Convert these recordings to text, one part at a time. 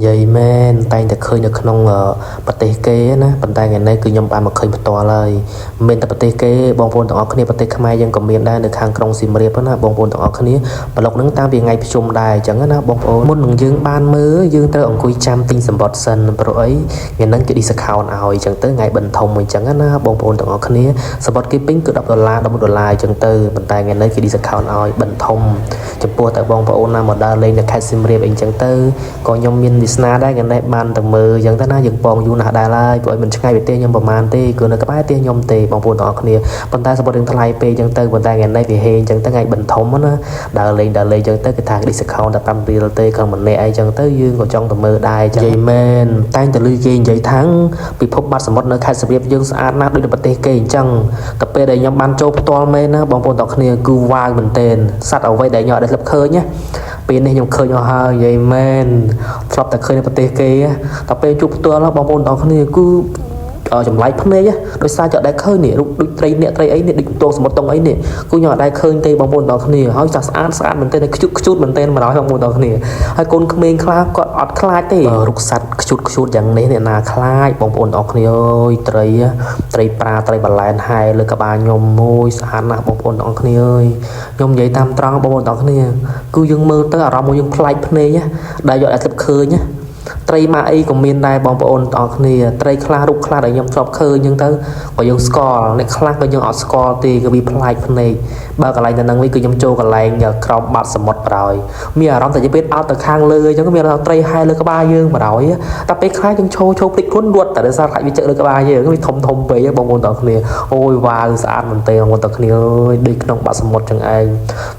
និយាយមែនតែងតែឃើញនៅក្នុងប្រទេសគេណាប៉ុន្តែថ្ងៃនេះគឺខ្ញុំបានមកឃើញផ្ទាល់ហើយមិនតែប្រទេសគេបងប្អូនទាំងអស់គ្នាប្រទេសខ្មែរយើងក៏មានដែរនៅខាងក្រុងសៀមរាបណាបងប្អូនទាំងអស់គ្នាប្លុកហ្នឹងតាំងពីថ្ងៃប្រជុំដែរអញ្ចឹងណាបងប្អូនមុននឹងយើងបានមើលយើងត្រូវអង្គុយចាំទិញសម្បត្តិសិនព្រោះអីថ្ងៃហ្នឹងគេ discount ឲ្យអញ្ចឹងទៅថ្ងៃបិណ្ឌធំអញ្ចឹងណាបងប្អូនទាំងអស់គ្នាសម្បត្តិគេពេញគឺ10ដុល្លារ11ដុល្លារអញ្ចឹងទៅប៉ុន្តែថ្ងៃនេះគេ discount ឲ្យបិណ្ឌធំចំពោះតែបងប្អូនណាមកដើរលេងនៅខេត្តសៀមរាបអីអញ្ចឹងទៅក៏ខ្ញុំមានវាសនាដែរថ្ងៃនេះបានទៅមើលអញ្ចឹងទៅណាយើងពងយូរណាស់ដែរហើយព្រោះឲ្យមិនឆ្ងាយពីផ្ទះខ្ញុំប្រហែលទេគឺនៅក្បែរផ្ទះខ្ញុំទេបងប្អូនទាំងអស់គ្នាប៉ុន្តែសម្បត្តិរឿងថ្លៃពេកអញ្ចឹងទៅប៉ុន្តែថ្ងៃនេះវាហេអញ្ចឹងទៅថ្ងៃបិណ្ឌធំណាដើរលេងដើរលេងអញ្ចឹងទៅគេថា discount តែ5រៀលទេក្នុងម្នាក់អីចឹងទៅយើងក៏ចង់ទៅមើលដែរនិយាយមែនតែងតែឮគេនិយាយថាពិភពបាត់សមុទ្រនៅខេត្តសៀមរាបយើងស្អាតណាស់ដូចនៅប្រទេសគេអញ្ចឹងតែពេលដែលខ្ញុំបានចូលផ្ទាល់មែនណាបងប្អូនទាំងគ្នាគឺវ៉ាវមែនទែនសត្វអ្វីដែលខ្ញុំអត់ដែលធ្លាប់ឃើញណាពេលនេះខ្ញុំឃើញអស់ហើយនិយាយមែនធ្លាប់តែឃើញនៅប្រទេសគេតែពេលជួបផ្ទាល់បងប្អូនទាំងគ្នាគឺចម្លែកភ្នែកដោយសារចអត់ដែលឃើញនេះរូបដូចត្រីអ្នកត្រីអីនេះដូចតងសមុទ្រតងអីនេះគឺខ្ញុំអត់ដែលឃើញទេបងប្អូនទាំងគ្នាហើយចាស់ស្អាតស្អាតមែនទែនខ្ជូតខ្ជូតមែនទែនមកដល់បងប្អូនទាំងគ្នាហើយកូនក្មេងខ្លះគាត់អត់ខ្លាចទេរូបសត្វខ្ជូតខ្ជូតយ៉ាងនេះអ្នកណាខ្លាចបងប្អូនទាំងគ្នាអើយត្រីត្រីប្រាត្រីបាឡែនហែលើក្បាលខ្ញុំមួយស្អាតណាស់បងប្អូនទាំងគ្នាអើយខ្ញុំនិយាយតាមត្រង់បងប្អូនទាំងគ្នាគឺយើងមើលទៅអារម្មណ៍មួយយើងប្លែកភ្នែកដែលយកតែឃើញណាត្រីម៉ាអីក៏មានដែរបងប្អូនទាំងអស់គ្នាត្រីខ្លះរូបខ្លះដែលខ្ញុំធ្លាប់ឃើញអញ្ចឹងទៅក៏យើងស្គាល់អ្នកខ្លះក៏យើងអត់ស្គាល់ទេគឺវាប្លែកភ្នែកបើកន្លែងទៅនឹងវិញគឺខ្ញុំចូលកន្លែងក្រោមបាត់សមុទ្របរោយមានអារម្មណ៍តែពេលអត់ទៅខាងលើអញ្ចឹងមានអារម្មណ៍ត្រីហែលើក្បាលយើងបរោយតែពេលខ្លះយើងឈោឈោភ្លេចខ្លួនរត់តែដោយសារខ្លាចវាចឹកលើក្បាលយើងវាធំធំពេកបងប្អូនទាំងអស់គ្នាអូយវ៉ាវស្អាតមែនទេបងប្អូនទាំងគ្នាអើយដូចក្នុងបាត់សមុទ្រចឹងឯង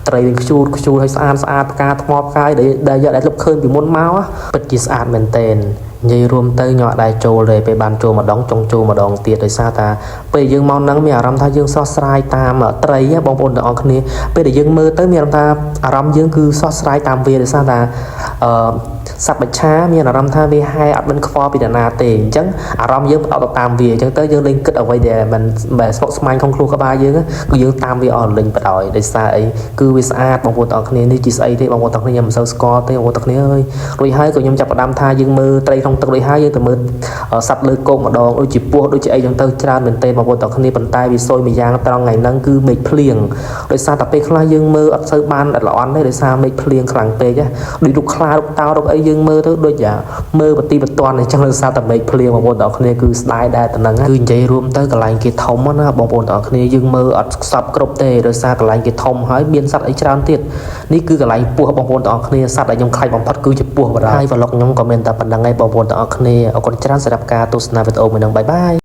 ត្រីវាខ្ជូតខ្ជូតហើយស្អាតស្អាតផ្កាថ្មផ្កាយដែលដែលយកដែលធ្លាប់ឃើញពីមុនមកពិតជាស្អាតមែនទែននិយាយរួមទៅខ្ញុំអត់ដែលចូលទេពេលបានចូលម្ដងចង់ចូលម្ដងទៀតដោយសារតាពេលយើងមកហ្នឹងមានអារម្មណ៍ថាយើងស្រស់ស្រាយតាមត្រីបងប្អូនទាំងអស់គ្នាពេលដែលយើងមើលទៅមានអារម្មណ៍ថាអារម្មណ៍យើងគឺស្រស់ស្រាយតាមវាដោយសារតាអឺសត្វបច្ឆាមានអារម្មណ៍ថាវាហែអត់មិនខ្វល់ពីនរណាទេអញ្ចឹងអារម្មណ៍យើងផ្ដោតទៅតាមវាអញ្ចឹងទៅយើងលែងគិតអ្វីដែលមិនមិនស្មុគស្មាញក្នុងខ្លួនក្បាលយើងគឺយើងតាមវាអស់លេងបដ ாய் ដោយសារអីគឺវាស្អាតបងប្អូនទាំងអស់គ្នានេះជាស្អីទេបងប្អូនទាំងគ្នាខ្ញុំមិនសូវស្គាល់ទេបងប្អូនទាំងគ្នាអើយរួចហើយក៏ខ្ញុំចាប់ផ្ដើមថាយើងមើលត្រីក្នុងទឹករួចហើយយើងទៅមើលសត្វលើគោកម្ដងដូចជាពស់ដូចជាអីចឹងទៅច្រើនមែនទែនបងប្អូនទាំងគ្នាប៉ុន្តែវាសួយមួយយ៉ាងត្រង់ថ្ងៃហ្នឹងគឺមេឃភ្លៀងដោយសារតែពេលខ្លះយើងមើលអត់សូវបានល្អន់ទេដោយសារមេឃភ្លៀងខ្លាំងពេកដូចរូបខ្លារូបតោរូបអីយើងមើលទៅដូចយ៉ាមើលបទីបតន់អញ្ចឹងដោយសារតែមេឃភ្លៀងបងប្អូនទាំងគ្នាគឺស្ដាយដែរតំណឹងគឺនិយាយរួមទៅកន្លែងគេធំណាបងប្អូនទាំងគ្នាយើងមើលអត់សពគ្រប់ទេដោយសារកន្លែងគេធំហើយមានសត្វអីច្រើនទៀតនេះគឺកន្លែងពស់បងប្អូនទាំងអស់គ្នាសត្វដែលខ្ញុំខ្លាចបំផុតគឺជាពស់បាទហើយ vlog ខ្ញុំក៏មានតែប៉ុណ្្នឹងឯងបងប្អូនទាំងអស់គ្នាអរគុណច្រើនសម្រាប់ការទស្សនាវីដេអូមួយនឹង bye bye.